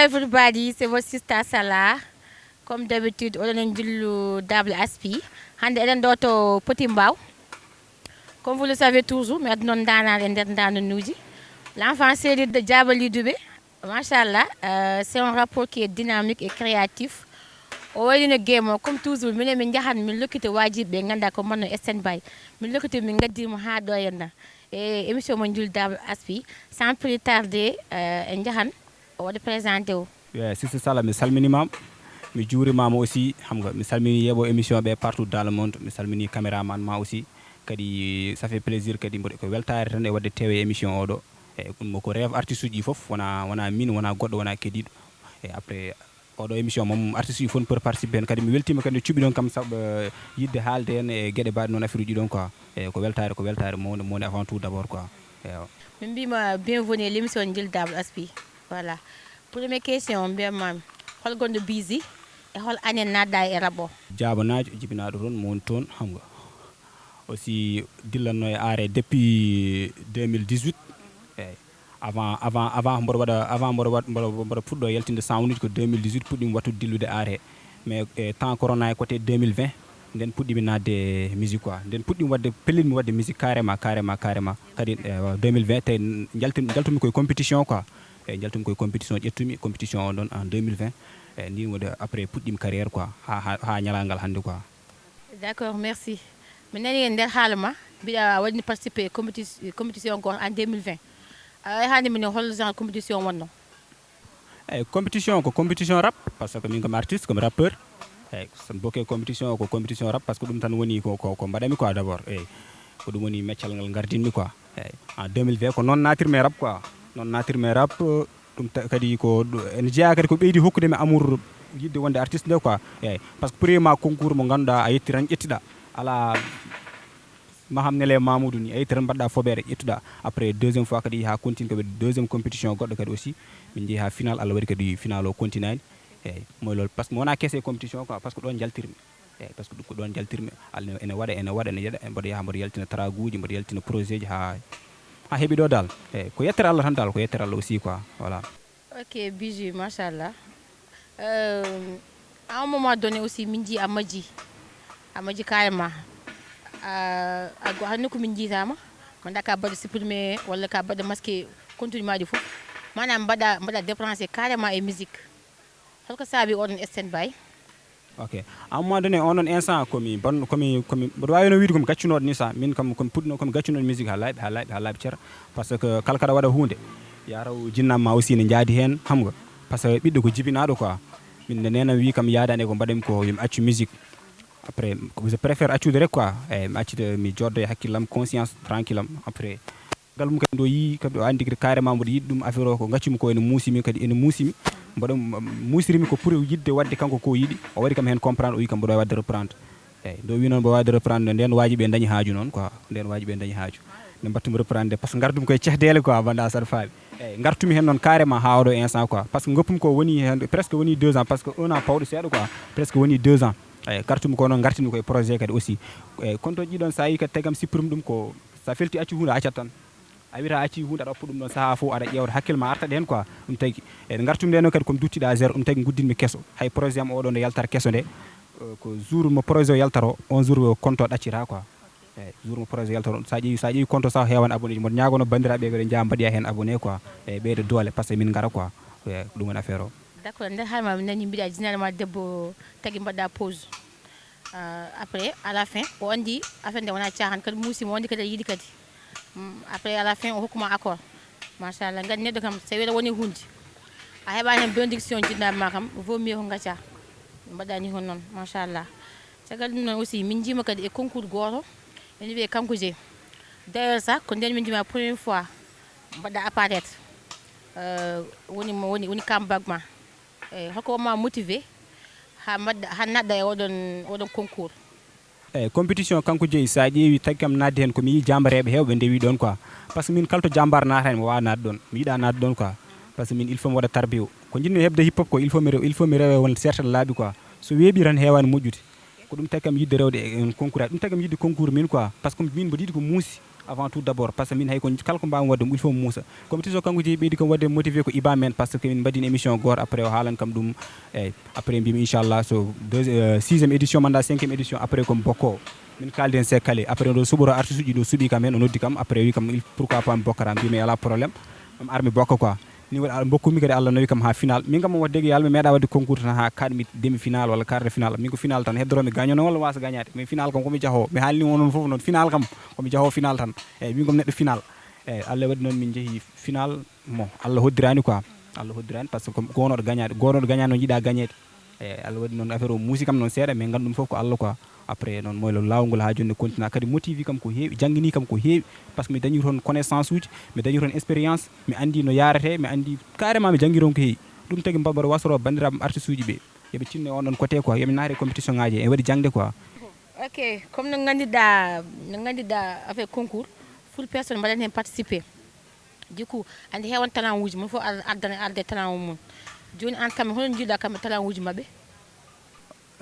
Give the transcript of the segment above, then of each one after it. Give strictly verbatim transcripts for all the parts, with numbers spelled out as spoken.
Everybody, c'est votre sister Salah. Comme d'habitude, oɗon e Njullu Dable Aspi. Hannde eɗen ɗo to Petit Mbao. Comme vous le savez toujours, mi addi noon ndaanaaɗe e nder ndaandanuuji. L'enfant chéri de Diaba Lidouɓe. Machallah, euh, c'est un rapport qui est dynamique et créatif. O wayi no game o, comme toujours, minen min njahan, min lokkita waajiɓe ɓe nganndaa ko manno stand by. Min lokkita, min ngaddi mo haa ɗo henna. E émission mo Njullu Dable Aspi, sans plus tarder, euh, en njahan, o waɗa présenté o. Eh, Sister Salah, mi salminimaama, mi juurimaama aussi, xam nga, mi salmini yeeɓo émission ɓe partout dans le monde, mi salmini caméraman ma aussi, kadi ça fait plaisir, kadi mboɗo ko weltaare tan e waɗde teewe émission oɗo. E ɗum ko rêve artiste uji fof, wona, wona min, wona goɗɗo, wona kediiɗo. E après, oɗo émission moom artiste uji fof ne peut participer heen, kadi mi weltiima kadi no cuɓiɗon kam sabu, eh, yiɗde haalde heen e geɗe mbaɗe noon affaire uji ɗon quoi. E ko weltaare, ko weltaare mawde, mawde avant tout d'abord quoi. Ewa. Min mbima bienvenue e l'émission Njullu Dable Aspi. Voilà. Première question, mbiyatmi, hol gonɗo Busy e hol année naatɗa e rap o? Jaabanaajo jibinaaɗo toon, mo woni toon, xam nga. Aussi, dillanno e aare depuis deux mille dix-huit. Eyi. Avant, avant, avant mboɗo waɗa, avant mboɗo waɗ-, mboɗo, mboɗo fuɗɗo yaltinde sound uji ko deux mille dix-huit puɗɗiimi wattude dillude aare. Mais, e temps corona e côté deux mille vingt, nden puɗɗiimi naatde musique quoi. Nden puɗɗiimi waɗde, pellitmi waɗde musique carrément, carrément, carrément. Kadi, e, deux mille vingt, tawi njaltumi, njaltumi koye compétition quoi. E, njaltumi koye compétition, ƴettumi compétition o ɗon en deux mille vingt. E, ni waɗi après puɗɗiimi carrière quoi. Ha, ha, ha ñalaa ngal hannde quoi. D'accord, merci. Mi nani e nder haala ma, mbiɗa waɗi participé e compéti-, compétition goto en deux mille vingt. A, hannde min hol genre compétition wonno? Eyi, compétition ko compétition rap, parce que min komi artiste, komi rappeur. Eyi, so mi bokke compétition, ko compétition rap, parce que ɗum tan woni ko, ko, ko mbaɗami quoi d'abord. Eyi, ko ɗum woni meccal ngal ngardinmi quoi. Eyi, en deux mille vingt ko noon naatirmi e rap quoi. Noon naatirmi e rap, ɗum ta-, kadi ko ɗo-, ene jeyaa kadi ko ɓeydi hokkude mi amour yiɗde wonde artiste nde quoi. Eyi, parce que premièrement concours mo ngannduɗaa a yetti tan ƴettuɗaa. Alaa Maham Nele Mamoudou ni, a yetti tan mbaɗɗa fobeere, ƴettuɗa. Après deuxième fois kadi ha continue kadi deuxième compétition goɗɗo kadi aussi. Min jeehi ha final, Allah waɗi kadi final o continuani. Eyi, moy loolu. Parce que mi wona keese e compétition quoi, parce que ɗon jaltirmi. Eyi, parce que ɗum ko ɗon jaltirmi. Allah ene waɗa, ene waɗa, ene yeɗa, mboɗo yaha mboɗo yaltina traguji, mboɗo yaltina projet ji ha, ha heɓi ɗo dal. Eyi, ko yettere Allah tan dal, ko yettere Allah aussi quoi. Voilà. Ok, Bijou, machallah. Euh, à un moment donné aussi, min jii a majji. A majji carrément. A, a go-, hannde ko min jiitama. Manda ka baɗa supprimé, walla ka baɗa masqué contenu maji fof. Maanaam mbaɗa, mbaɗa débranché carrément e musique. Holko saabi oɗon stand by? Ok. À un moment donné, on ɗon instant, komi ban-, komi, komi, mboɗo wawi no wiide komi gaccunoɗo ni sa. Min kam, komi puɗɗino, komi gaccunoɗo musique ha laaɓi, ha laaɓi, ha laaɓi cer. Parce que kala kaɗa waɗa hunde, ya taw jinnam ma aussi ne jaadi hen, xam nga. Parce que ɓiɗɗo ko jibinaɗo quoi. Min nde nenam wi kam yaadani ko mbaɗami ko, yomi accu musique. Après, je préfère accude rek quoi. Eyi, mi accita, mi joddo e hakkillam, conscience, tranquille am. Après, gal mum kadi ndo yii, kadi o andi kadi carrément mboɗo yiɗi ɗum, affaire o ko gaccumi ko ene muusimi, kadi ene muusimi. Mboɗo m-, muusirimi ko pour yiɗde wadde kanko ko yiɗi. O waɗi kam hen comprendre, o wi kam mboɗo wawi wadde reprendre. Eyi, ndo wi noon mboɗo wawi wadde reprendre, nden waaji ɓe dañi haaju noon quoi. Nden waaji ɓe dañi haaju. Nde mbattumi reprendre, parce que gardumi koye cehdeele quoi, banda saɗa faami. Eyi, gartumi hen noon carrément ha oɗo instant quoi. Parce que goppumi ko woni hen, presque woni deux ans, parce que un an pawɗo seeɗa quoi. Presque woni deux ans. Eyi, gartumi ko noon, gartumi koye projet kadi aussi. Eyi, kono to jiɗon sa yi kadi tagam supprime ɗum ko, sa felti accu hunde, accat tan. A wiyata a acci hunde, aɗa woppa ɗum ɗon saha fof, aɗa ƴeewta hakkille ma artat heen quoi. Ɗum tagi, e ngartumi nde noon kadi komi duttiɗo à zéro, ɗum tagi nguddinmi keso. Hay projet am oɗo nde yaltata keso nde, eh, ko jour mo projet o yaltata o, on jour o compte o ɗaccita quoi. Eyi, jour mo projet o yaltata o, sa ƴeewi, sa ƴeewi compte o sax heewan abonné ji. Mboɗo ñaagono banndiraaɓe ɓe ɓe njaha mbaɗoya heen abonné quoi. E ɓeyda doole, parce que min ngara quoi. Eyi, ko ɗum woni affaire o. D'accord, nder haala ma mi nani mbiɗa jinaani ma debbo tagi mbaɗɗa pause. Euh, après, à la fin, o andi affaire nde wona caaxaan kadi, muusimo, o andi kadi aɗa yiɗi kadi. Mm, après, à la fin, o hokkuma accord. Machallah, ngati neɗɗo kam, so wiyata woni hunde, a heɓani hen bénédiction jinnaaɓe ma kam, vaut mieux ko gacca. Mbaɗani ko noon, machallah. Caggal ɗum noon aussi, min njiima kadi e concours gooto, ene wiyee Kanko Jeyi. D'ailleurs sax, ko nden min njiima première fois mbaɗɗa apparaître. Euh, woni mo, woni, woni comeback ma. Eyi, holko wonma motivé ha mbaɗɗa, ha naatɗa e oɗon, oɗon concours? Eyi, compétition Kanko Jeyi, sa ƴeewi tagi kam naatde heen, ko mi yii jambareeɓe heewɓe ndewi ɗoon quoi. Parce que min kala to jambar naatani, mi wawa naatde ɗoon. Mi yiɗa naatde ɗoon quoi. Parce que min, il faut mi waɗa tarbiya. Ko njiɗmi heɓde hip hop ko, il faut mi rew-, il faut mi rewe won certaine laabi quoi. So weeɓi tan heewani moƴƴude. Ko ɗum tagi kam yiɗde rewde e, e concours. Ɗum tagi kam yiɗde concours min quoi. Parce que min mboɗo yiɗi ko muusi. Avant tout d'abord, parce que min hay ko kala ko mbawmi wadde mo il faut mi muusa. Compétition kanko jeeyi ɓeydi kam wadde motivé ko Iba Men, parce que min mbaɗin émission goto, après o haalan kam ɗum. Eyyi, après mbimi inchallah so deux, euh, sixième édition manda cinquième édition, après ko mi bokko. Min kaldi hen c'est calé. Après ɗo suɓoro artiste uji ɗo suuɓi kam hen, o noddi kam, après wi kam il- pourquoi pas mi bokkata, mbimi ala problème. Mi ar mi bokka quoi. Ni waɗi, ah, mbokkumi kadi, Allah nawi kam ha final. Min kam, on wadde yalmi meeɗa wadde concours tan ha kaɗmi demi final walla quart de final. Min ko final tan, heddoro mi gagnono walla wasa gagnade. Mais final kam komi jaho. Mi haalni on non fof non, final kam komi jaho final tan. Eyyi, min komi neɗɗo final. Eyyi, Allah waɗi noon min jeehi final mo Allah hoddirani quoi. Allah hoddirani parce que ko gonoɗo gagnade, gonoɗo gagnade no jiiɗa gagnede. Eyyi, Allah waɗi noon affaire o muusi kam noon seeɗa, mais gandu ɗum fof ko Allah quoi. Après noon moylo lawol ngol ha joni continue kadi motivi kam ko heewi, jangini kam ko heewi, parce que mi dañi toon connaissance uji, mi dañi toon expérience, mi andi no yarete, mi andi carrément mi jangi toon ko heewi. Ɗum tagi mbaɗa wasoro bandiraɓe artiste uji ɓe, yoɓe tinno e on ɗon côté quoi, yoɓe naate compétition ngaji, en waɗi jangde quoi. Ok, comme no ganduɗa, no ganduɗa affaire concours, full personne mbaɗan hen participer. Du coup, andi hewan talent uji mum fof ar- ardana arde talent o mum. Joni an kam hono jiiɗa kam talent uji mabɓe?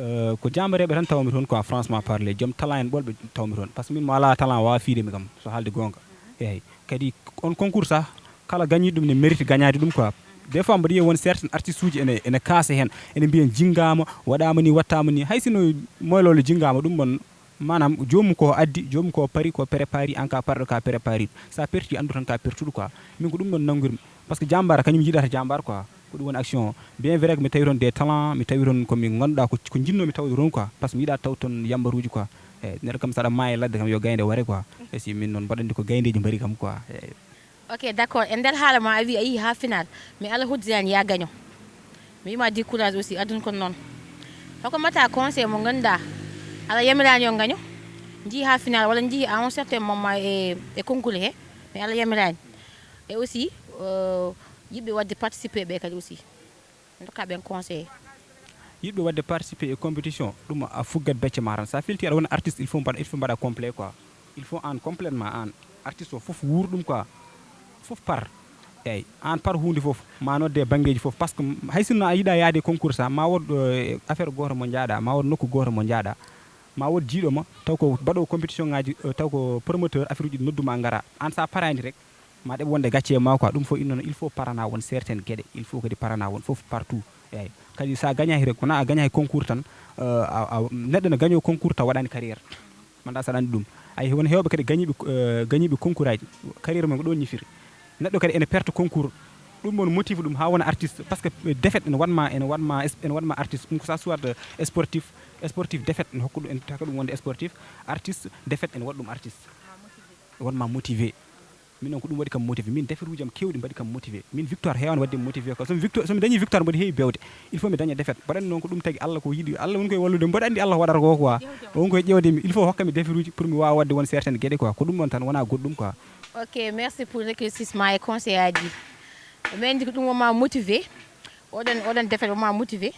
Euh, ko jambareɓe tan tawmi toon quoi, franchement parler, joom talent en ɓolɓe tawmi toon, parce que min mo ala talent wawa fiide mi kam, so haalde gonga. Eyyi, kadi on concours sah, kala gañi ɗum ne mérite gañade ɗum quoi. Des fois mbaɗa yiya won certains artistes uji ene, ene kaasa hen, ene mbiya jingama, waɗama ni, wattama ni, hay sino moylole jingama ɗum mon, manam jomum ko addi, jomum ko pari, ko prépari, an ka parɗo ka prépari, sa perti andu tan ka pertuɗo quoi. Min ko ɗum ɗon nangirmi, parce que jambar kañum yiɗata jambar quoi. Ko ɗum woni action o. Bien vrai que mi tawi toon des talents, mi tawi toon ko mi ganduɗa ko, ko jinnomi tawde toon quoi, parce que mi yiɗa taw toon yambaruji quoi. Eyyi, neɗɗo kam saɗa maayi ladde kam yo gaynde ware quoi. E si min noon mbaɗandi ko gayndeji mbari kam quoi. Eyyi. Ok, d'accord, e nder haala ma a wi a yeehi ha final, mais Allah hoddirani ya gagno. Mi wima décourage aussi, aduna kon noon. Hoko mata conseil mo ganduɗa Allah yamirani yo gagno, jeehi ha final walla jeehi à un certain moment e, e concours he, mais Allah yamirani? E aussi euh, yiɓɓe wadde participer ɓe kadi aussi, dokka ɓen conseil. Yiɗɓe wadde participer e compétition, ɗum a fuggat becce ma tan. Sa filti aɗa wona artiste, il faut mbaɗa, il faut mbaɗa complet quoi. Il faut an complètement an artiste o fof wuur ɗum quoi. Fof par. Eyyi, an par hunde fof, ma nodde banggueji fof, parce que hay sinno a yiɗa yaade concours sa, ma wod euh, affaire goto mo jaaɗa, ma wod nokku goto mo jaaɗa, ma wod jiiɗo ma taw ko mbaɗo compétition ngaji, euh, taw ko promoteur affaire uji nodduma gara, an sa parani rek ma ɗeɓ wonde gacce e ma quoi. Ɗum fof innono, il faut parana won certaines gueɗe, il faut kadi parana won fof partout. Eyyi, kadi sa gagnaki rek, wona a gagnaki concours tan, euh, a, a, neɗɗo ne gagno concours taw waɗani carrière. Manda saɗa andi ɗum. Ay, won hewɓe kadi gañiɓe euh, gañiɓe concours aji, carrière mum ko ɗon ñifiri. Neɗɗo kadi ene perte concours, ɗum won motive ɗum ha wona artiste, parce que euh, défaite ene wanma, ene wanma es- ene wanma artiste, ɗum ko ça soit euh, sportif, sportif défaite ene hokka ɗum, ene taka ɗum wonde sportif, artiste défaite ene waɗa ɗum artiste, wanma motivé. Min noon ko ɗum waɗi kam motivé, min défaite uji am kewɗi mbaɗi kam motivé, min victoire heewani waɗde motivé ko somi victoire, somi dañi victoire mboɗo heewi bewde, il faut mi daña défaite. Mboɗo andi noon ko ɗum tagi Allah ko yiɗi, Allah woni koye wallude, mboɗo andi Allah waɗata ko quoi. O woni koye ƴewde mi, il faut hokka mi défaite uji pour mi wawa waɗde won certaine gueɗe quoi, ko ɗum ɗon tan, wona goɗɗum quoi. Ok, merci pour l'éclaircissement et conseil aji. Mi andi ko ɗum wonma motivé, oɗon oɗon défaite wonma motivé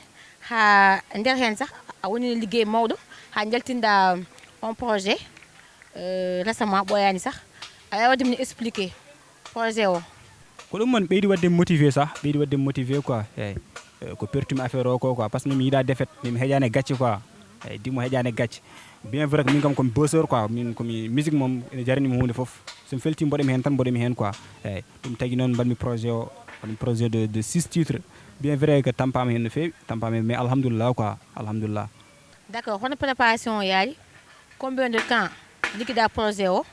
ha nder hen sah a woni ligguey mawɗo ha jaltinɗa on projet. Euh, récemment ɓooyaani sah, aɗa waɗi min expliqué projet o? Ko ɗum mon ɓeydi waɗde motivé sah, ɓeydi waɗde motivé quoi. Eyyi. Euh, ko pertumi affaire o ko quoi, parce que min mi yiɗa défaite, min mi heƴani gacce quoi. Eyyi, dimo heƴani gacce. Bien vrai que min kam komi bosseur quoi, min komi musique moom ene jarani mi hunde fof. Somi felti mboɗomi hen tan, mboɗomi hen quoi. Eyyi, ɗum tagi noon mbaɗmi projet o, mbaɗmi projet de, de six titres. Bien vrai que tampama hen no feewi, tampama hen, mais alhamdulillah quoi, alhamdulillah. D'accord, hono préparation o yaari? Combien de temps liggiɗa projet o?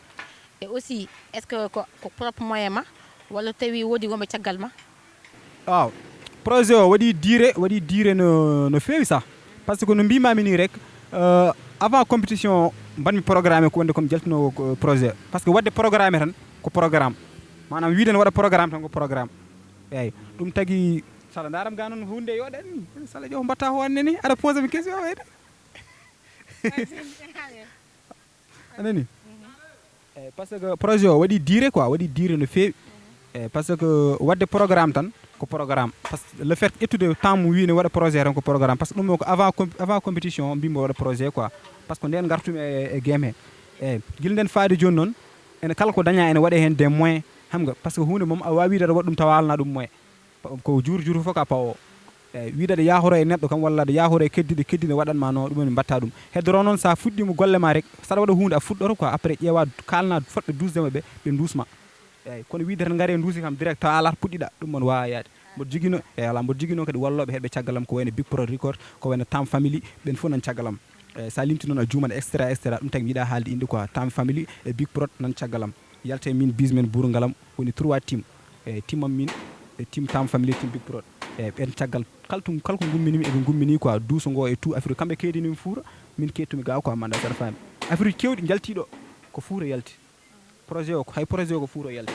Et aussi est ce que ko, ko propre moyen ma, walla tawi woodi wonɓe caggal ma? Waaw, projet o waɗi durée, waɗi durée no, no feewi sah, parce que no mbimami ni rek, euh, avant compétition mbaɗmi programme ko wonde komi jaltino ko projet, parce que waɗde programme tan ko programme, manam wiide ne waɗa programme tan ko programme. Eyyi, ɗum tagi sala ndaram ga noon hunde yoɗani sala ƴew mbatta ko wanne ni aɗa posa mi question wayde. A nani? Eyyi, parce que projet o waɗi durée quoi, waɗi durée no feewi. Eyyi, parce que waɗde programme tan ko programme, parce que le fait ƴettude temps mum wi ne waɗa projet tan ko programme, parce que ɗum o ko avant comp- avant compétition mbimo waɗa projet quoi, parce que nden gartumi e, e game he. Eyyi, gila nden faade joni noon ene kala ko daña ene waɗe hen des moyens, xam nga, parce que hunde moom a wawi wiide aɗa waɗa ɗum tawa alana ɗum moyen. Pa- ko jur jur fof ka pawo. Eyyi, wiide aɗa yahoro e neɗɗo kam, walla aɗa yahoro e keddiɗe, keddiɗe waɗanma no, ɗum woni mbatta ɗum. Heddoro noon, sa fuɗɗima golle ma rek, saɗa waɗa hunde, a fuɗɗoro quoi, après ƴeewa kaalna forɓe duusde maɓɓe, ɓe duusma. Eyyi, kono wiide tan ngare duusi kam direct, tawa alat puɗɗiɗa, ɗum mon wawa yaade. Mboɗo jogino, e ala, mboɗo jogino kadi walloɓe heɓe caggal am, ko wayno Big Prod Record, ko wayno Tam Family, ɓen fof nan caggal am. Eyyi, sa limti noon a juumat, et cetera, et cetera. Ɗum tagi mi yiɗa haalde inde quoi, Tam Family e Big Prod nan caggal am. Yalte min, bis men, buuru ngalam, woni trois team. Eyyi, team am min, e team Tam Family, team Big Prod. Eyyi, ɓen caggal, kala tum, kala ko gumminimi, eɓe gummini quoi, duuso ngo e tout, affaire kamɓe keedinimi Fuuta, min keedtumi ga quoi, manda saɗa faami. Affaire kewɗi jaltiɗo, ko Fuuta yalti. Projet o, hay projet o ko Fuuta yalti.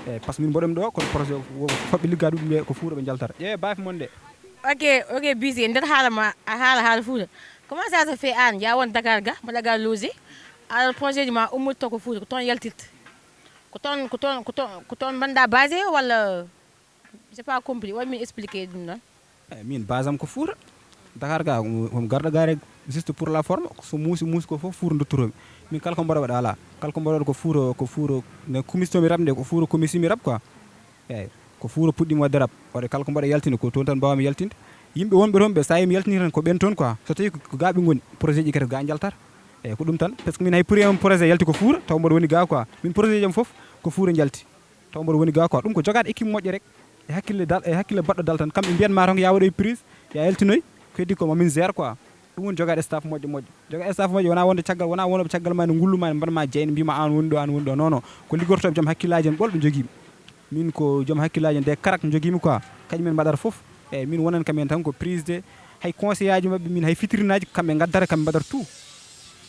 Eyyi, par ce que min mboɗomi ɗo, kono projet o, o, fof ɓe ligga ɗum ɓe, ko Fuuta ɓe jaltata. Ƴeewe baafe mon ɗe. Ok, ok, bisi, nder haala ma, a haala haala Fuuta. Comment ça se fait an, ya won Dakar ga, mbaɗa ga logé, alors projet ji ma ummito ko Fuuta, ko toon yaltirta. Ko toon, ko toon, ko toon, ko toon mbanɗa basé walla, j'ai pas compris, won min expliqué ɗum noon. Eyyi, min base am ko Fuuta. Dakar ga, um, um garɗo gare juste pour la forme, so muusi, muusi ko fof Fuuta duttotomi. Min kala ko mbaɗa waɗa ala. Kala ko mbaɗa waɗa ko Fuuta, ko Fuuta, ne kumistomi rabde, ko Fuuta kumisimi rab quoi. Eyyi, ko Fuuta puɗɗimi wadde rab. Waɗde kala ko mbaɗa yaltinde, ko toon tan mbawmi yaltinde. Yimɓe wonɓe toon ɓe, sa yi mi yaltini tan ko ɓen toon quoi. So tawi ko, ko ga ɓe ngoni, projet ji kadi ga jaltata. Eyyi, ko ɗum tan. Par ce que min hay premier projet yalti ko Fuuta, taw mboɗo woni ga quoi. Min projet jam fof, ko Fuuta jalti. Taw mboɗo woni ga quoi. Ɗum ko jogaade équipe moƴƴo rek. E hakkille dal, e hakkille baɗɗo dal tan. Kamɓe mbiyanma tan ko ya waɗoy prise, ya yaltinoy. Ko heddi ko mamin gère quoi. Ɗum woni jogaade staff moƴƴo moƴƴo. Jogaade staff moƴƴo wona wonde caggal, wona wonɓe caggal ma ne ngullu ma, ne mbaɗa ma jeyne, mbima an woni ɗo, an woni ɗo. Non, non. Ko liggortoɓe joom hakkillaaji en ɓolɓe jogiimi. Min ko joom hakkillaaji en de karak jogiimi quoi. Kañum en mbaɗata fof. Eyyi, min wonan kam en tan ko prise de, hay conseil aji maɓɓe, min hay fitrinaji kamɓe ngaddata, kamɓe mbaɗata tout.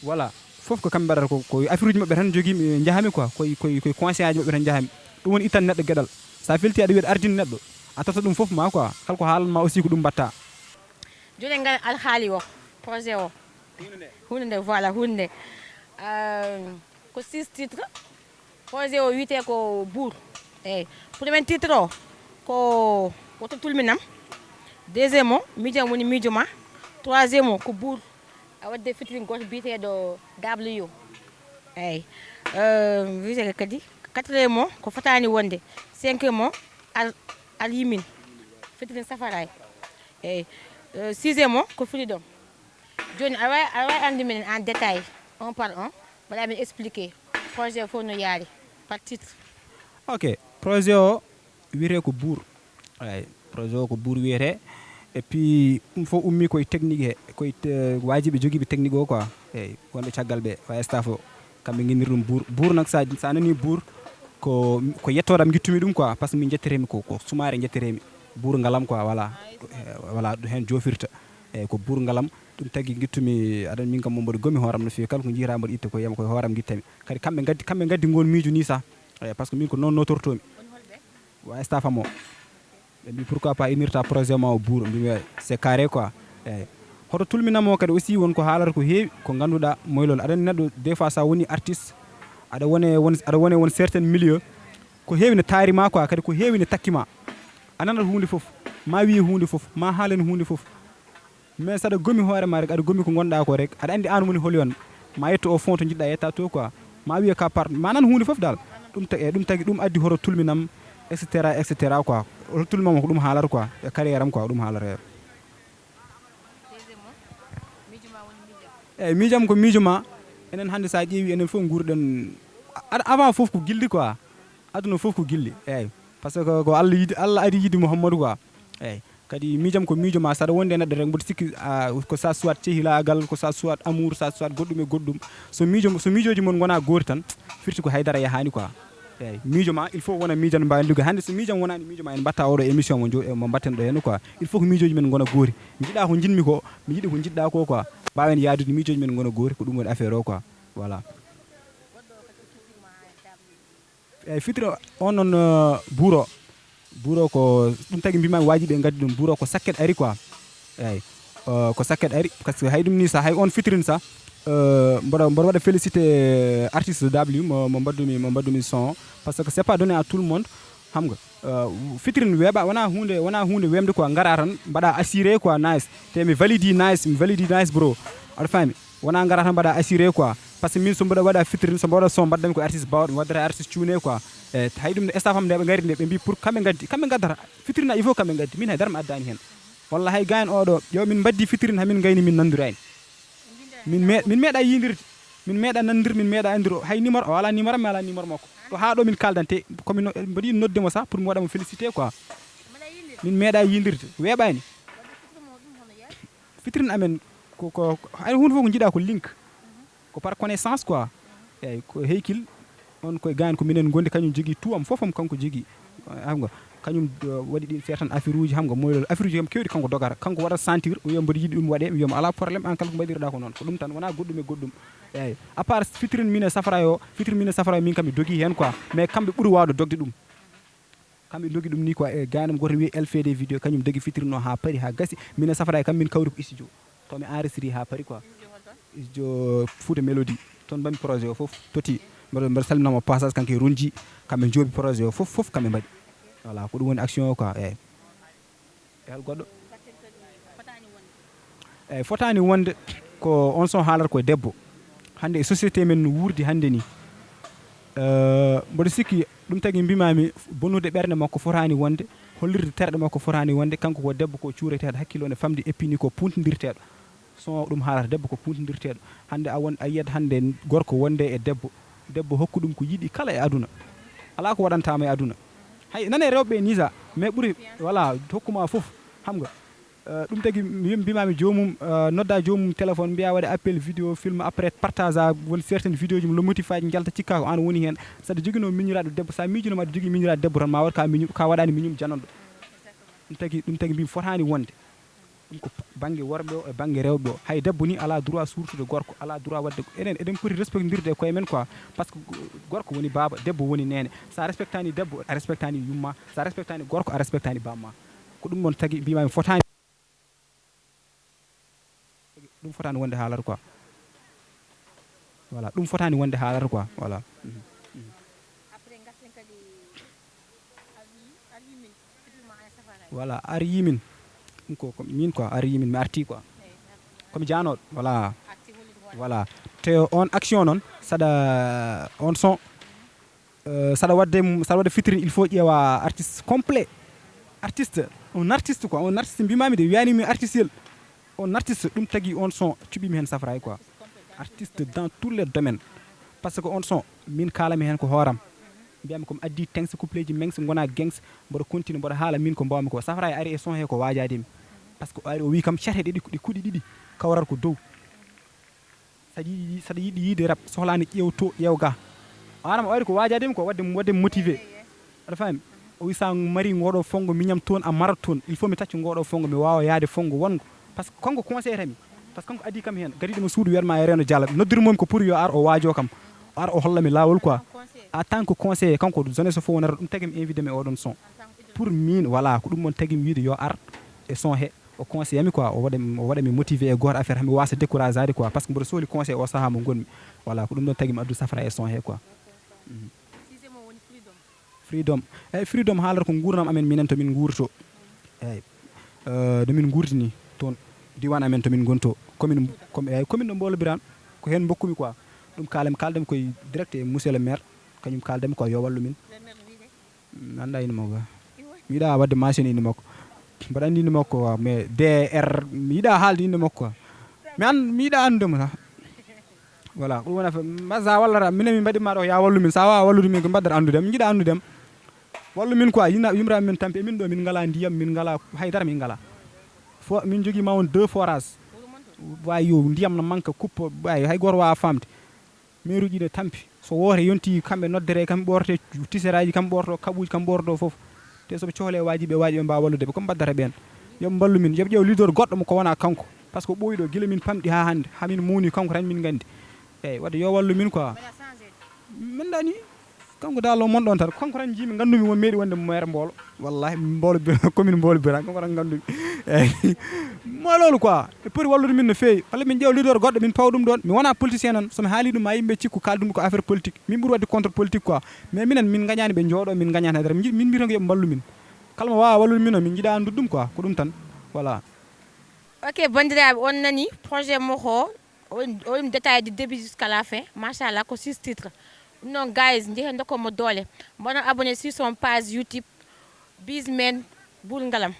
Voilà. Fof ko kamɓe mbaɗata ko, ko affaire uji maɓɓe tan jogiimi, eh, njahami quoi. Koye, koye, koye conseil aji maɓɓe tan njahami. Ɗum woni ittan neɗɗo geɗal. Sa felti aɗa wiya aɗa ardini neɗɗo, a tawta ɗum fof ma quoi. Kala ko haalanma aussi ko ɗum mbatta. Jooni ngal alhaali o, projet o. Hunde nde, voilà, hunde nde. Euh, ko six titres. Projet o wiyetee ko Buur. Eyyi. Premier titre o ko Woto Tulminam. Deuxième o, Miijam woni miijo ma. Troisième o ko Buur. A waɗde featuring gooto biyeteeɗo W. Eyyi. Euh, wiyetee kadi quatrième o ko Fotaani Wonde. Cinquième o, Al, Al Yimin. Featuring Safaray. Eyyi. Euh, sixième o ko Freedom. Jooni, aɗa waawi, aɗa waawi anndi minen en détail, un par un, mbaɗa min expliqué projet o fof no yaari, par titre. Ok, projet o wiyetee ko Buur. Eyyi, projet o ko Buur wiyetee. Et puis, ɗum fof ummii koye technique he, koye te-, waajiɓe jogiiɓe technique o quoi. Eyyi, wonɓe caggal ɓe, wa staff o, kamɓe nginniri ɗum Buur. Buur nak, sa, sa nanii Buur, ko, ko yettoode am ngittumi ɗum quoi, par ce que min njetteteemi ko, ko sumaare njetteteemi. Buur ngalam quoi, voilà. Eh, voilà, ɗum heen joofirta. Eyyi, ko Buur ngalam. Ɗum tagi ngittumi, aɗa anndi min kam mboɗo goomi hooram no feewi. Kala ko njiyata mboɗo itta ko yiyam koye hooram ngittami. Kadi kamɓe ngaddi, kamɓe ngaddi ngoon miijo ni sah. Eyyi, par ce que min ko noon nootortoomi. Wa staff am o. Ɓe mbi pourquoi pas innirta projet ma o Buur, mbimi c'est carré quoi. Eyyi. Hoto tulminam o kadi aussi won ko haalata ko heewi, ko ngannduɗaa moylol. Aɗa anndi neɗɗo des fois sa woni artiste, aɗa wone won, aɗa wone won certain milieu, ko heewi ne taari ma quoi, kadi ko heewi ne takki ma. A nanat huunde fof, ma wiye huunde fof, ma haalen huunde fof. Mais saɗa goomi hoore ma rek, aɗa goomi ko ngonɗa ko rek, aɗa anndi an woni holi on. Ma yetto au fond to njiɗɗa yetta to quoi. Ma wiye ka part, ma nan huunde fof dal. Ɗum ta-, e ɗum tagi ɗum addi hoto tulminam, et cetera, et cetera quoi. Hoto tulminam ko ɗum haalata quoi. E carrière am quoi, ko ɗum haalata. Eyyi, miijam ko miijo ma. Enen hannde sa ƴeewi enen fof nguurɗen. A-, avant fof ko gilli quoi. Aduna fof ko gilli. Eyyi. Par ce que ko Allah yiɗi, Allah adi yiɗi Mouhamadou quoi. Eyyi. Kadi miijam ko miijo ma, saɗa wonde e neɗɗo rek, mboɗo sikki, ah, ko ça soit cehilaagal, ko ça soit amour, ça soit goɗɗum e goɗɗum. So miijo, so miijooji mon ngona goori tan, firti ko haydara yahaani quoi. Eyyi, miijo ma, il faut wona miijo no mbaawen liggoyde. Hannde so miijam wonaani miijo ma, en mbatta oɗo émission mo jo-, mo mbatten ɗo henna quoi. Il faut ko miijooji men ngona goori. Njiɗa ko njiɗmi ko, mi yiɗi ko njiɗɗa ko quoi. Mbaawen yaadude miijooji men ngona goori, ko ɗum woni affaire o quoi. Voilà. Eyyi, featuring on noon, uh, Buur o. Buur o ko ɗum tagi mbimami waajiɓe ngaddi ɗum. Buur o ko sakket ari quoi. Eyyi. Uh, ko sakket ari, par ce que hay ɗum ni sah, hay on featuring sah, uh, mboɗo, mboɗo waɗa félicité artiste W mo, mo mbaɗdumi, mo mbaɗdumi son. Par ce que c'est pas donné à tout le monde. Xam nga, uh, featuring weeɓa, wona huunde, wona huunde weemde quoi. Ngara tan mbaɗa assuré quoi, nice. Te mi validi nice, mi validi nice bro. Aɗa faami? Wona ngara tan mbaɗa assuré quoi. Par ce que min so mboɗo waɗa featuring, so mboɗo son mbaɗdami ko artiste bawɗo, mi waddata artiste cuune quoi. E hay ɗum nde staff am nde ɓe ngari nde, ɓe mbi pour kamɓe ngaddi, kamɓe ngaddata. Featuring na il faut kamɓe ngaddi. Min hay dara mi addani heen. Walla hay gaañ oɗo, yo min mbaddi fitirin, hamin ngayni min nanndiraani. Min me-, min meeɗa yiindirde. Min meeɗa nanndir, min meeɗa anndir. Hay numéro, o alaa numéro, mi alaa numéro makko. Ɗo haa ɗo min kaaldan te, ko min no-, mboɗo yiɗi nodde mo sax pour mi waɗa mo félicité quoi. Min meeɗa yiindirde, weeɓaani. Fitirin amen, ko, ko, ko, hay huunde fof ko njiɗa ko link. Ko par connaissance quoi. Eyyi, ko Heykil, on koye gaañ ko minen ngondi, kañum jogii tout am, fof am kanko jogii. Xam nga, kañum, uh, waɗi ɗin certain affaire uji, xam nga, mooy loolu. Affaire uji kam keewɗi kanko dogata. Kanko waɗata sentir, o wiya mboɗo yiɗi ɗum waɗe, mi wiya mo alaa problème, an kala ko mbaɗirɗa ko noon. Ko ɗum tan, wonaa goɗɗum e goɗɗum. Eyyi, à part fitirin min e safara o, fitirin min e safara o, min kam mi dogii heen quoi. Mais kamɓe ɓuri waawde dogde ɗum. Kamɓe ndogi ɗum ni quoi, e gaynam goto wiye L F D vidéo, kañum dogi fitirno ha paari ha gasi. Min e safara e kam min kawri ko studio. To mi enregistré ha paari quoi. Studio Fouta Mélodie. Toon mbaɗmi projet o fof, totti. Mbaɗa, mbaɗa salminama au passage kanko e Ronji. Kamɓe joobi projet o fof, fof kamɓe mbaɗi. Voilà, ko ɗum woni action o quoi, eyyi. E hol goɗɗo? Eyyi, fotaani wonde ko on son haalata ko debbo. Hannde e société men no wuurdi hannde ni. Eh, mboɗo sikki ɗum tagi mbimami bonnude ɓernde makko fotaani wonde, hollirde terɗe makko fotaani wonde, kanko ko debbo ko cuureteeɗo, hakkille o ne famɗi, et puis ni ko puntindirteeɗo. Son ɗum haalata debbo ko puntindirteeɗo. Hannde a won, a yiyat hannde gorko wonde e debbo. Debbo hokku ɗum ko yiɗi kala e aduna. Alaa ko waɗantama e aduna. Hay nane rewɓe ni sa, mais ɓuri, voilà, hokkuma fof. Xam nga, eh, ɗum tagi mi-, mbimami joomum, eh, nodda joomum téléphone, mbiya waɗa appel vidéo, film, après partage a won certaines vidéo ji, le motif aji njalta cikka ko an woni heen. Saɗa joginoo miñiraaɗo debbo, sa miijunoma aɗa jogii miñiraaɗo debbo tan, ma waɗ ka miñum, ka waɗani miñum jananɗo. Ɗum tagi, ɗum tagi mbimi fotaani wonde. Ɗum ko bannge worɓe o e bannge rewɓe o. Hay debbo ni alaa droit suurtude gorko, alaa droit waɗde ko. Enen eɗen poti respectindirde e koye men quoi. Parce que gorko woni baaba, debbo woni neene. Sa respectani debbo, a respectani yumma. Sa respectani gorko, a respectani bamma. Ko ɗum ɗon tagi mbimami fotaani. Ɗum fotaani wonde haalata quoi. Voilà, ɗum fotaani wonde haalata quoi. Voilà. Mhm. Mhm. Voilà, ari yimin. Ɗum ko, ko min quoi, ari yimin, mi arti quoi. Komi jaanooɗo, voilà. Voilà. Te on action noon, saɗa, on son, eh, saɗa waɗde, saɗa waɗde featuring, il faut ƴeewa artiste complet. Artiste, un artiste quoi, un artiste mbimami de, wiyani mi artiste yel. On artiste, ɗum tagi on son, cuɓimi heen safraay quoi. Artiste dans tous les domaines. Parce que on son, min kaalami heen ko hooram. Mbiyami komi addi tanks, coupleji mengs, gona gangs, mboɗo continue, mboɗo haala min ko mbawmi ko. Safraay ari e son he ko waajademi. Parce que o ari o wi kam cate ɗe ɗi, ɗi kuɗi ɗiɗi, kawral ko dow. Saɗa yiɗi, saɗa yiɗi yiide rap, sohlaani ƴeew to, ƴeew ga. Maanaam o ari ko waajademi ko, waɗde, waɗde motivé. Aɗa faami? O wi sa mari ngoɗo fongo miñam toon, a marat toon. Il faut mi taccu ngoɗo fongo, mi waawa yaade fongo wongo. Parce que kanko conseillé tami. Parce que kanko adii kam heen. Gariiɗo mo suudu wiyatma e Reeno Jalla. Noddirmomi ko pour yo ar o waajo kam. O ar o holla mi laawol quoi. En tant que conseiller, kanko jeunesse o fof wonata ɗum tagi mi invité mi e oɗon son. Pour min, voilà, ko ɗum mon tagi mi wiide yo ar e son he. O conseillé mi quoi, o waɗa, o waɗa mi motivé e gooto affaire, hami wasa découragade quoi, parce que mboɗo sohli conseil o saha mo ngonmi. Voilà, ko ɗum ɗon tagi mi addu safra e son he quoi. Mhm. Freedom. Eyyi, freedom haalata ko nguurndam amen minen to min nguurto. Eyyi. Eh, no min nguurdi ni toon, diwan amen to min ngonto. Commune, com-, eyyi, commune no Mbolo Birane, ko heen mbokkumi quoi. Ɗum kaalami, kaaldami koye direct e monsieur le maire, kañum kaaldami quoi, yo wallu min. Mi annda inde makko. Mi yiɗa waɗde mention inde makko. Mboɗo anndi inde makko quoi, mais D R, mi yiɗa haalde inde makko quoi. Mi an-, mi yiɗa anndude mo tan. Voilà, ko ɗum woni affaire. Mba sa wallata, minen min mbaɗi ma ɗo, ya wallu min. Sa wawa wallude min, ko mbaɗdata anndude am. Mi yiɗa anndude am. Wallu min quoi, yina-, yumiraɓe men tampi. E min ɗo, min ngala ndiyam, min ngala haydara, min ngala. Fo-, min jogii ma won deux forages. Way yo, ndiyam no manque, kuppo, way hay goto wawa famde. Mairie uji ne tampi. So woote yonti, kamɓe noddere, kamɓe ɓorte tiseraji, kamɓe ɓorto kaɓuji, kamɓe ɓorto fof. Te soɓe cohle wajiɓe, wajiɓe mbawa wallude ɓe, ko mbaddata ɓen? Yoɓe mballu min, yoɓe ƴeew leader goɗɗo mo ko wona kanko. Parce que ɓooyi ɗo, gila min pamɗi ha hannde, hamin mawni kanko tan min nganndi. Eyyi, wadde yo wallu min quoi. Min dani, kanko dal o mon ɗon tan, kanko tan jiimi, nganndumi won meeɗi wonde maire Mbolo. Wallahi, Mbolo Bi-, commune Mbolo Birane, kanko tan nganndumi. Eyyi. Mo loolu quoi, ɓe poti wallude min no feewi. Walla min ƴeewa leader goɗɗo, min pawa ɗum ɗon. Mi wona politicien noon, so mi haali ɗum, ma yimɓe cikku kaal ɗum ko affaire politique. Min ɓuri wadde contre politique quoi. Mais minen, min ngañaani ɓe njooɗo, min ngañaani haydara. Min nji-, min mbiyata ko yoɓe mballu min. Kala mo wawa wallude min o, min njiɗa anndude ɗum quoi. Ko ɗum tan. Voilà. Ok, banndiraaɓe, on nani projet makko o, o, o ɗum détail du début jusqu'à la fin. Machallah, ko six titres. Ɗum noon, guys, njehen ndokkon mo doole. Mboɗon abonné sur son page YouTube, Bizmen Boul Ngalam.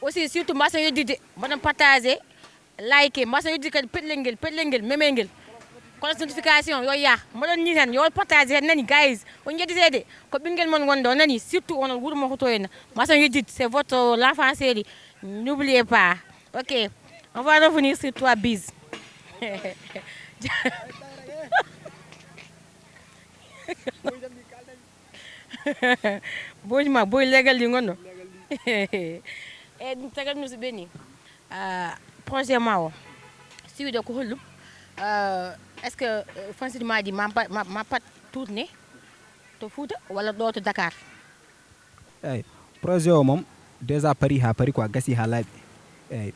Aussi, surtout, mbaɗon yeddude, mbaɗon partagé, like, mbaɗon yeddude kadi peɗlel ngel, peɗlel ngel, memel ngel. Kono notification, yo yah. Mbaɗon ni tan, yo on partagé hen nani, guys. On yeddude de, ko ɓinngel mon wonɗo, nani, surtout onon wuro mo hoto en. Mbaɗon yeddude, c'est votre, euh, l'enfant chéri. N'oubliez pas. Ok, on va revenir sur toi, bis. Boy ma, boy legal ɗi ngonno. E ɗum tagal musiɓɓe ni, ah, projet ma o, siwiɗo ko hollum? Ah, est ce que, euh, fansidma ɗi ma pa- ma- ma pat tourné to Fouta walla ɗo to Dakar? Eyyi, projet o moom déjà pari ha pari quoi, gasi ha laaɓi. Eyyi,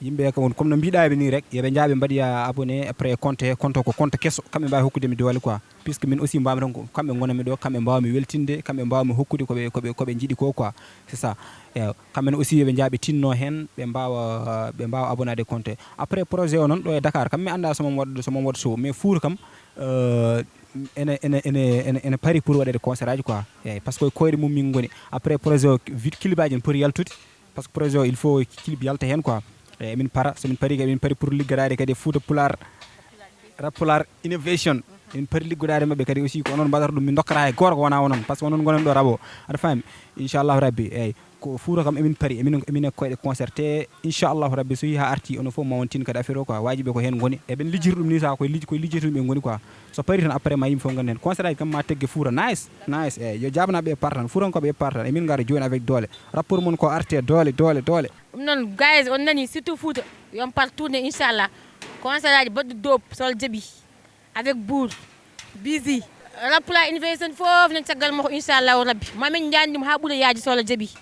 yimɓe kam won comme no mbiɗaɓe ni rek, yoɓe jaaɓe mbaɗoya abonné après compte he, compte ko compte kesso, kamɓe mbawi hokkude mi doole quoi. Puisque min aussi mbawmi tan ko kamɓe gonanmi ɗo, kamɓe mbawmi weltinde, kamɓe mbawmi hokkude koɓe koɓe koɓe jiiɗi ko quoi. C'est ça. Eyyi, kamɓe aussi yoɓe jaaɓe tinno hen, ɓe mbawa ɓe mbawa abonnade compte. Après projet o noon ɗo e Dakar kam mi anda so mom waɗa so mom waɗa show, mais Fouta kam, euh, ene ene ene ene ene pari pour waɗede concert aji quoi. Eyyi, parce que koyɗe mum min goni. Après projet o, clip aji ne poti yaltude, parce que projet o il faut clip yalta hen quoi. Eyyi, emin para, somin pari kadi emin pari pour liggodaade kadi e Fouta Pulaar, Rap Pulaar Innovation. Emin pari liggodaade maɓɓe kadi aussi, ko onon mbaɗata ɗum, min dokkata hay gooto ko wona onon, parce que onon ngonani ɗo rap o, aɗa faami? Inchallahu rabbi. Eyyi, ko Fouta kam emin pari, emin emin e koyɗe concert, te inchallahu rabbi so yehi ha arti onon fof ma on tin kadi affaire o quoi, wajiɓe ko hen goni, eɓen lijjiri ɗum ni, sa koye lij- koye lijjirtuɓe ɓe goni quoi. So pari tan après ma yimɓe fof gandi hen, concert aji kam ma tegge Fouta, nice. Nice. Eyyi, yo jaabanaɓe e par tan, Fuutankoɓe e par tan, emin gara joni avec doole. Rapport mon ko arte doole doole doole. Ɗum noon, guys, on nani, surtout Fouta, yon par tourné, inchallah. Concert aji baɗɗo dope, so Allah jaɓi. Avec Bour, Busy, Rap Pulaar Innovation fof nen caggal makko, inchallahu rabbi. Ma min njaani ɗum ha ɓuura yaade, so Allah jaɓi.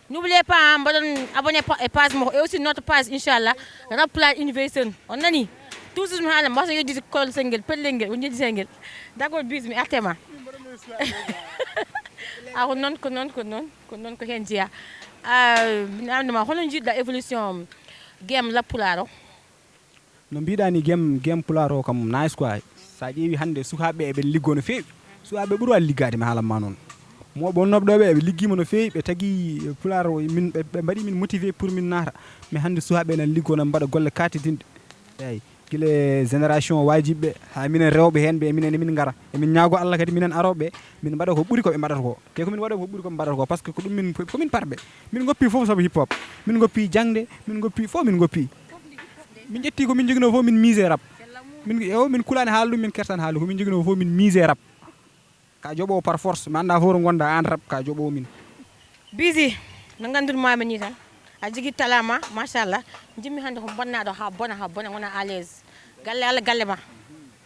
N'oubliez pas, hein, mbaɗon abonné pa- e page makko et aussi notre page, inchallah. Rap Pulaar Innovation, on nani? Toujours mi haala, mbaɗon yeddude kolosel ngel, pellel ngel, on yeddita ngel. D'accord, bis, mi arte ma. A ko noon, ko noon, ko noon, ko noon ko heen jeyaa. Ah, mi namdoma, hono njiɗɗa évolution game Rap Pulaar o? No mbiɗa ni, game game Pulaar o kam nice quoi. Sa ƴeewi hannde sukaaɓe eɓen liggoo no feewi. Sukaaɓe ɓuri waade liggaade, mi haalan ma noon. Mawɓe wonnooɓe ɗo ɓe eɓe liggima no feewi, ɓe tagi Pulaar o, min ɓe ɓe mbaɗi min motivé pour min naata. Mais hannde sukaaɓe ene liggoo, ene mbaɗa golle kaatidinɗe. Eeyi, gila e génération waajiɓe ɓe, haa minen rewɓe heen ɓe, minen emin ngara. Emin ñaagoo Allah kadi minen arooɓe ɓe, min mbaɗa ko ɓuri ko ɓe mbaɗata ko. Te ko min waɗa ko ɓuri ko ɓe mbaɗata ko, parce que ko ɗum min, ko min parɓe. Min ngoppii fof sabu hip hop. Min ngoppii jaŋde, min ngoppii fof, min ngoppii. Min ƴettii ko min njoginoo fof, min miisee rap. Min, ewo, min kulaani haala ɗum, min kersaani haala ɗum. Ko min njoginoo fof, min miisee rap. Ka joɓoowo par force, mi anndaa fof to ngonɗaa aan rap, ka joɓoowo min. Busy, no ngannduɗmaami nii tan, a jogii talent ma, machallah. Njiɗmi hannde ko mbonnaaɗo haa bona, haa bona, wona à l'aise. Galle Allah, galle ma.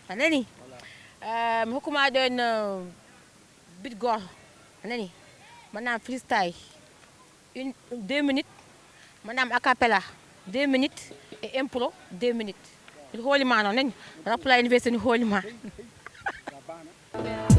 A nanii? Eh, mi hokkuma ɗo en, eh, beat gooto. A nanii? Mbaɗnaa freestyle. Une, deux minutes. Mbaɗnaa a cappella. Deux minutes. Et impro. Deux minutes. Miɗo hooli ma noon, nani? Rap Pulaar Innovation hooli ma.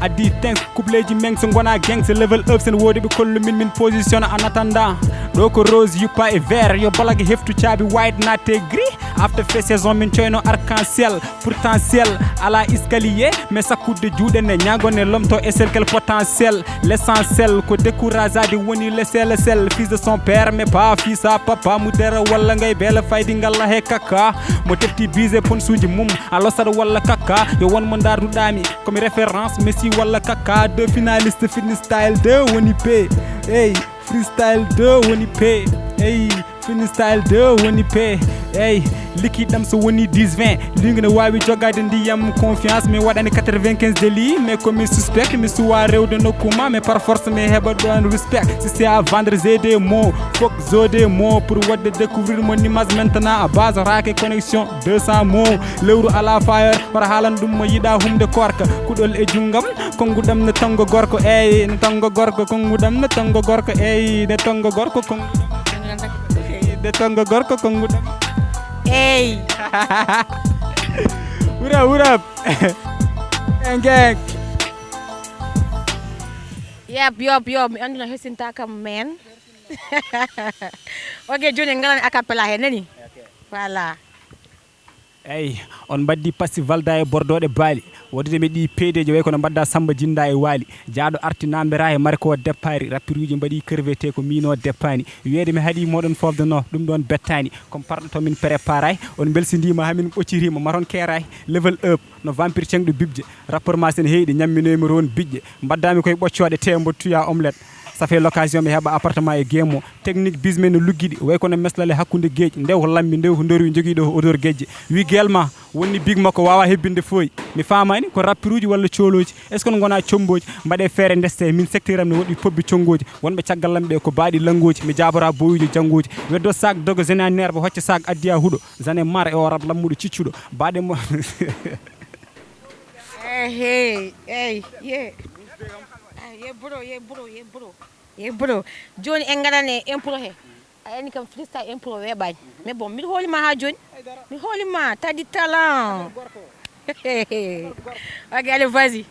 Addi tanks, kubleeji meng, so ngonaa gang, so level up, sen woodi ɓe kollu min, min position en attendant. Ɗo ko rose, yuppa e vert, yo black heftu caabi white naate gris. After fe saison min coyno arc-en-ciel, potentiel, ala escalier, mais sakkude juuɗe ne, ñaago ne lomto e cercle potentiel. L'essentiel ko découragade woni l'essentiel, fils de son père, mais pas fils à papa, mudere walla ngay bela faydi ngalla he kaka. Mo tefti bise ponsuji mum, a losat walla kaka, yo won mo ndarduɗami, komi référence, Messi walla kaka, deux finalistes, freestyle deux woni pe. Ey, freestyle deux woni pe. Ey, freestyle deux woni pe. Ey, liquide am so woni dix vingt, ligue ne wawi jogade ndiyam, confiance mi waɗani quatre-vingt-quinze de li, mais komi suspect, mi suwa rewde nokkuma, mais par force mi heɓa ɗon respect. Si c'est à vendre, j'ai des mots, faut que j'ai des mots pour waɗde découvrir mon image maintenant à base raake connexion deux cents mots. Lewru ala fire, wara haalan ɗum mo yiɗa humde korka. Kuɗol e jungam, konguɗam ne tongo gorko, ey, ne tongo gorko, konguɗam ne tongo gorko, ey, ne tongo gorko, konguɗam ne tongo gorko, konguɗam. Ey. Wura, wura. Gang, gang. Yep, yop, yop, mi annduna hesinta kam men. Ok, joni en ngalan a cappella he, nani? Voilà. Eyi, on mbaddi pasti valda e bordooɗe baali. Waɗude mi ɗi peedeeji way kono mbadda samba jinda e waali. Jaaɗo arti nambera e marko o deppaari. Rappiruuji mbaɗi kervete ko miino deppaani. Wiyeede mi haɗi moɗon foofde no ɗum ɗoon bettaani. Comme parɗo to min préparay. On mbelsindiima hamin ɓoccitiima maton keeray. Level up no vampire ceŋɗo bibje. Rapport ma sen heyɗi ñamminoymi roon biƴƴe. Mbaddami koye ɓoccooɗe te mbo tuya omelette. Ça fait l'occasion mi heɓa appartement e gemo. Technique bisme no luggiɗi. Way kono meslale hakkunde geej. Ndew ko lammi, ndew ko ndoru jogiiɗo ko odeur gejje. Wi gel ma. Wonni big makko wawa hebbinde fooyi. Mi faamaani ko rappiruuji walla coolooji. Est-ce que no ngonaa commboji? Mbaɗee feere ndeste, min secteur am ne waɗi pobbi conngoji. Wonɓe caggal lam ɓe ko baaɗi lanngooji. Mi jaabora boyuuji jannguuji. Weddo sac dogo zena nerve hocca sac addiya huɗo. Zane mar e o rab lammuɗo ciccuɗo. Baaɗe mo. Hey, hey, hey, yeah. Ah, yeah, bro, yeah, bro, yeah, bro. Yeah, bro. Jooni en ngaran e impro he. A yani kam freestyle impro weeɓaani. Mais bon, mbiɗa hooli ma haa jooni. Mbiɗa hooli ma, t'as du talent. Ok, allez, vas-y.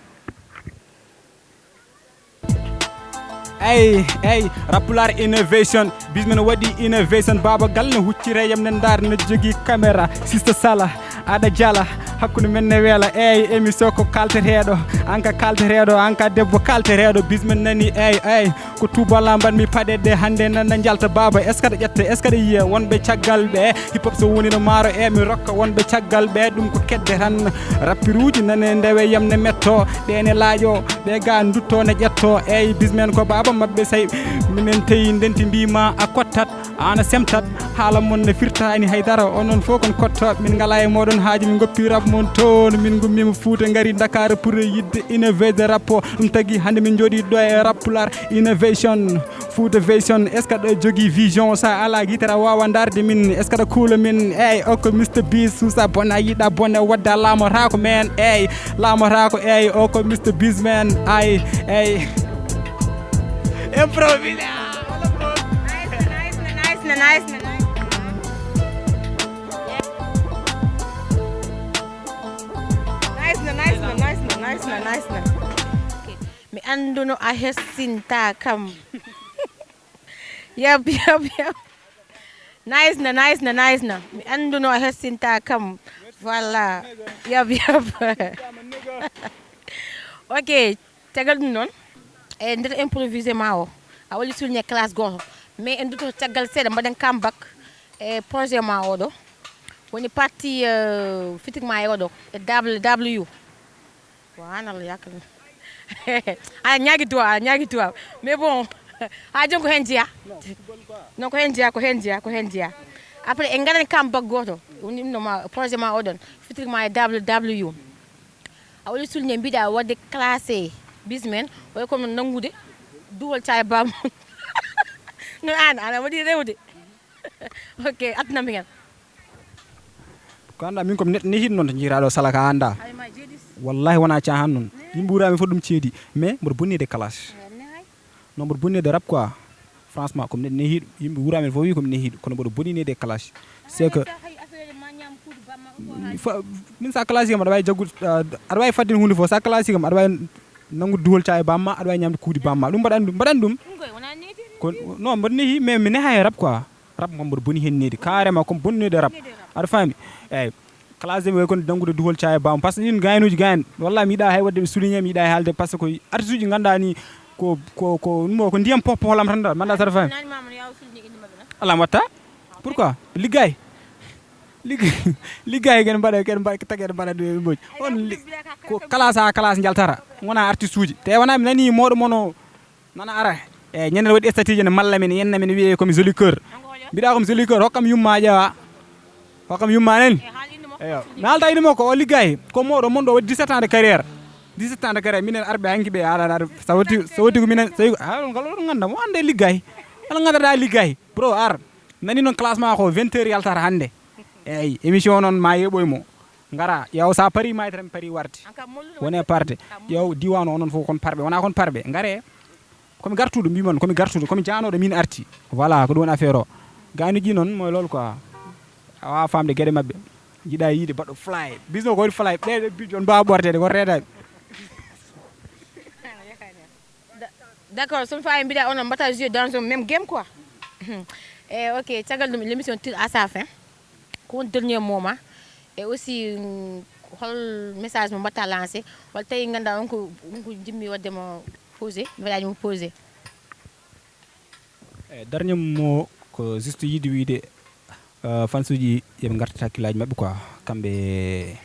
Ey, ey, Rappulaar Innovation, bismen waɗi innovation, Baaba Gal ne huccire yam ne ndaar ne jogii caméra, Sista Sala, aɗa jala, hakkunde men ne weela, ey, émission ko kalteteeɗo, an ka kalteteeɗo, an ka debbo kalteteeɗo, bismen nani, ey, ey, ko tuubala mbaɗmi paɗe ɗe hannde nana njalta, Baaba, est-ce que aɗa ƴetta, est-ce que aɗa yiya wonɓe caggal ɓe, hip hop so woni no maaro, e mi rokka wonɓe caggal ɓe, ɗum ko kedde tan, rappiruuji nane ndewe yam ne metto, ɗe ne laaƴo, ɓe ga ndutto ne ƴetto, eyyi, bismen ko baaba maɓɓe say, minen teyi ndenti mbima a kottat, an a semtat, haala mon ne firtani haydara, onon fof kon kotto, min ngala e moɗon haaji, min goppi rap mon toon, min gummima Fuuta, ngari Dakar pour yidde innover de rap, ɗum tagi hannde min jooɗi ɗo e Rappulaar Innovation, Fuuta Vision, est-ce que aɗa jogii vision, sa ala guitare a wawa ndarde min, est-ce que aɗa kuula min, eyyi, oko Mister Beast, suusa bona yiɗa bone wadda laamotako men, eyyi, laamotako, eyyi, oko Mister Beast man, ay, eyyi. Improvisé. Nice, nice, nice, nice, nice, nice. Nice, nice, nice, nice, nice, nice, nice. Okay. Mi annduno a hessinta kam. Yab, yab, yab. Nice na, nice na, nice na. Mi annduno a hessinta kam. Voilà. Yab, yab. Ok. Caggal ɗum noon, e nder improvisé ma o, a waɗi souligné classe gooto. Mais en duto caggal seeɗa, mbaɗen comeback e projet ma oɗo. Woni parti, euh, fitik ma e oɗo, e W W. Subhanallah, yakkal. Aɗa ñaagi duwa, aɗa ñaagi duwa. Mais bon, ha joni ko hen jeeya. Non, ko hen jeeya, ko hen jeeya, ko hen jeeya. Après, en ngaɗan comeback gooto. Woni ɗum no ma, projet ma oɗon. Fitik ma e W W. A waɗi souligné mbiɗa waɗde classé bismen, way kono nanngude duhol caay bam. No an, ana waɗi rewde. Ok, addanam hen. Ko annda min komi neɗɗo nehiɗo noon to jiiraɗo sala ka annda. Ay ma jeedis. Wallahi wona caahan noon. Yimɓe wurami fof ɗum ceedi. Mais mboɗo bonnide classe. Non, mboɗo bonnide rap quoi. Franchement, komi neɗɗo nehiɗo. Yimɓe wurami fof wi komi nehiɗo. Kono mboɗo bonnide classe. C'est que fa- min sa classique am aɗa wawi jaggude, ah, aɗa wawi faddin hunde fof. Sa classique am aɗa wawi nanngude duhol ca e bamma, aɗa wawi ñamde kuudi bamma. Ɗum mbaɗan ɗum, mbaɗan ɗum. Ko non, mboɗo nehi, mais mi neha e rap quoi. Rap kam mboɗo boni hen nehdi. Carrément, comme bonnude rap. Aɗa faami? Eyyi. Classe mi way kon nanngude duhol ca e bamma. Par ce que ɗin gaynuji gayn. Wallahi mi yiɗa hay wadde ɓe souligné, mi yiɗa hay haalde par ce que ko artiste uji ganduɗa ni ko, ko, ko, ɗum ko ndiyam poh poh lam tan dal. Manda saɗa faami? Nani mama no yaw souligné inde mabɓe na? Ala mi watta. Pourquoi? Liggay. Ligg- liggay ken mbaɗa, ken mbaɗa, tagen mbaɗa ɗum e moƴƴi. On li- ko classe ha classe jaltata. Wona artiste uji. Te wona mi nani moɗo mono nana ara. E ñande waɗi statut ne malla min, yenna min wiye comme joli cœur. Mbiɗa comme joli cœur, hokkam yumma ƴeewa. Hokkam yumma nen. Eyo. Mi haalta inde makko, o liggay. Ko moɗo mon ɗo waɗi dix-sept ans de carrière. Dix-sept ans de carrière. Minen arɓe hanki ɓe ara, ara. Sa watti, sa watti ko minen, sa wi, ha, on kala on ganda mo ande liggay. Wala ganda da liggay. Bro, ar. Nani noon classement ko vingt heures yaltata hannde. Eyyi, émission noon ma yeɓoy mo. Ngara, yaw sa pari maytere mi pari warti. Wone parte. Yaw diwan onon fof kon parɓe. Wona kon parɓe. Ngare. Komi gartuɗo mbimon, komi gartuɗo, komi janoɗo min arti. Voilà, ko ɗum woni affaire o. Gaynuji noon moy lool quoi. A wawa famde gueɗe mabɓe. Jiɗa yiide baɗɗo fly. Bisno ko woni fly. Ɓe ɓe bijjon mbawa ɓortede ko reedaɓe. D'accord, somi fawi mbiɗa onon mbaɗa jouer dans un même game quoi. E ok, caggal ɗum l'émission tire à sa fin. Ko woni dernier moment? E aussi, mm, hol message mo mbatta lancé, walla tawi ngannduɗaa on ko, on ko jimmi waɗde mo posé, mbeɗaani mo posé? E darñe mo ko juste yiɗde wiyde, euh, fansuji yoɓe ngartat hakkillaaji maɓɓe quoi, kamɓe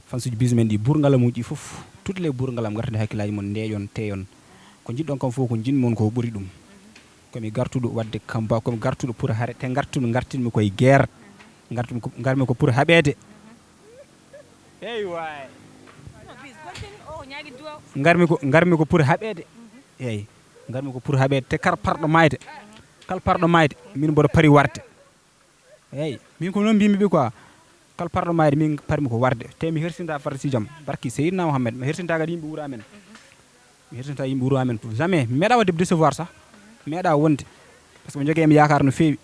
fansuji bismen ɗi, buur ngalam uji fof, toutes les buur ngalam ngartande hakkillaaji mon, ndeeƴon, teeyon. Ko njiɗɗon kam fof, ko njiɗmi on ko ɓuri ɗum. Komi gartuɗo waɗde kamba, komi gartuɗo pour hare, te gartumi, gartinmi koye guerre. Gartumi ko, garmi ko pour haɓeede. Eey waay. Garmi ko, garmi ko pour haɓeede. Eey. Garmi ko pour haɓeede. Te kala parɗo maayde, kala parɗo maayde, min mboɗo pari warde. Eey. Min ko noon mbiymi ɓe quoi. Kala parɗo maayde, min parmi ko warde. Te mi hersinta farsi jam. Barki Seydina Mohamed, mi hersinta kadi yimɓe wuro amen. Mi hersinta yimɓe wuro amen. Jamais. Mi meeɗa waɗde décevoir sax. Mi meeɗa wonde. Parce que ɓe njogii mi yaakaar no feewi.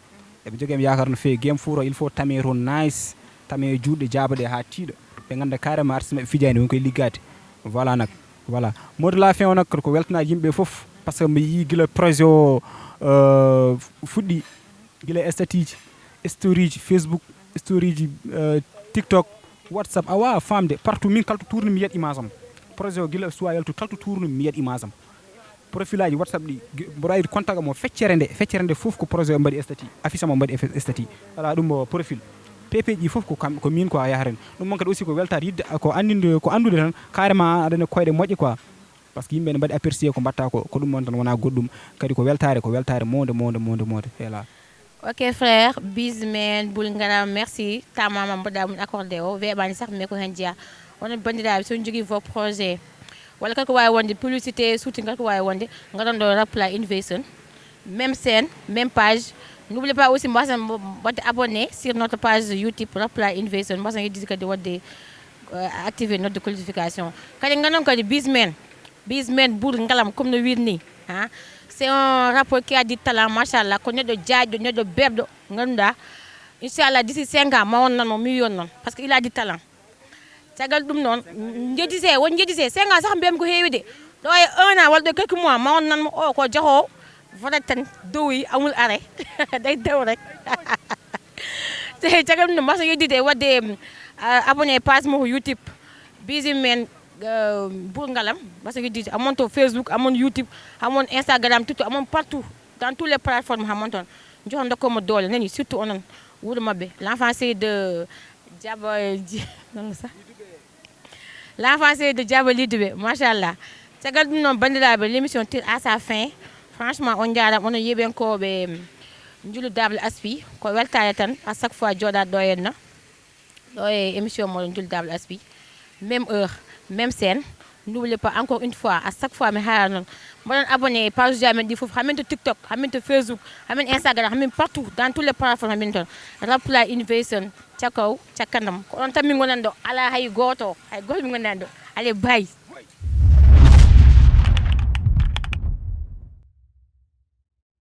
Eɓe njogii mi yaakaar no feewi. Game Fouta, il faut tamee toon nice. Tamee juuɗe, jaabaɗe haa tiiɗa. Ɓe ngannda carrément artiste maɓɓe fijaani, woni koye liggaade. Voilà nak. Voilà. Mot de la fin o nak, ko weltanaade yimɓe fof. Parce que mi yii gila projet o, euh, fuɗɗi. Gila statut ji, story ji Facebook, story ji, euh, TikTok, WhatsApp, a waawa faamde partout. Min kala to tourni mi yiyat image am. Projet o gila suwa yaltu, kala to tourni mi yiyat image am. Profil aji WhatsApp ɗi, gi-, mboɗo wawi contact mo feccere nde, feccere nde fof ko projet o mbaɗi statut, affiche am o mbaɗi efe-, statut. Voilà, ɗum o profil. P P ji fof ko kam, ko min quoi yahata hen. Ɗum noon kadi aussi ko weltaade yidde, ko anndinde, ko anndude tan carrément aɗa ene koyɗe moƴƴe quoi. Parce que yimɓe ne mbaɗi apprécier ko mbatta ko, ko ɗum noon tan, wona goɗɗum. Kadi ko weltaare, ko weltaare mawde, mawde, mawde, mawde. Voilà. Ok frère, bismen, boul ngaram, merci. Tamama mbaɗa mun accordé o, weeɓani sax, mais ko hen jeeya. Onon banndiraaɓe, so on jogii vos projet, walla kala ko waawi wonde publicité, shooting, kala ko waawi wonde, ngaɗon ɗo Reply Innovation. Même chaîne, même page. N'oubliez pas aussi, mbaɗa, mbaɗa abonné sur notre page YouTube, Reply Innovation. Mbaɗa yeddi kadi waɗde, euh, activé note de notification. Kadi ngaɗon kadi bismen, bismen boul ngalam, comme no wirni. Hein? C'est un rappeur qui a du talent, machallah. Ko neɗɗo jaajɗo, neɗɗo beɓɗo, ngannduɗaa. Inchallah, d'ici cinq ans, ma on nan mo mi yon non. Parce que il a du talent. Caggal ɗum noon, njeddite, won njeddite, cinq ans sax mbiyami ko heewi de. Ɗo e un an walla ɗo quelques mois, ma on nan mo o ko jahoowo, volet tan, dowi, amul arrêt. Day daw rek. Te caggal ɗum noon, mbaɗa yeddide waɗde, euh, abonné page mo ko YouTube. Bismen, euh, boul ngalam, mbaɗa yeddide. Amon to Facebook, amon YouTube, amon Instagram, tout, amon partout. Dans toutes les plateformes, hamon toon. Joxon dokkoo mo doole, nani, surtout onon, wuro maɓɓe. L'enfant chéri de Diaba, Di-, non, ça. L'enfant chéri de Diaba Lidube, machallah. Caggal ɗum noon, banndiraaɓe, l'émission tire à sa fin. Franchement, on njaaraama, onon yeeɓenkooɓe, mm, Njulu Dable Aspi. Ko weltaare tan, à chaque fois, jooɗaade ɗo henna. Ɗo e émission moɗon Njulu Dable Aspi. Même heure, même chaîne. N'oubliez pas, encore une fois, à chaque fois, mi haala noon. Mbaɗon abonné page uji amen ɗi fof, hamin to TikTok, hamin to Facebook, hamin Instagram, hamin partout, dans toutes les plateformes, hamin toon. Reply Innovation, cakaw, cakkanam. Ko onon tan min ngonani ɗo, alaa hay gooto, hay gooto min ngonani ɗo. Allez, bye.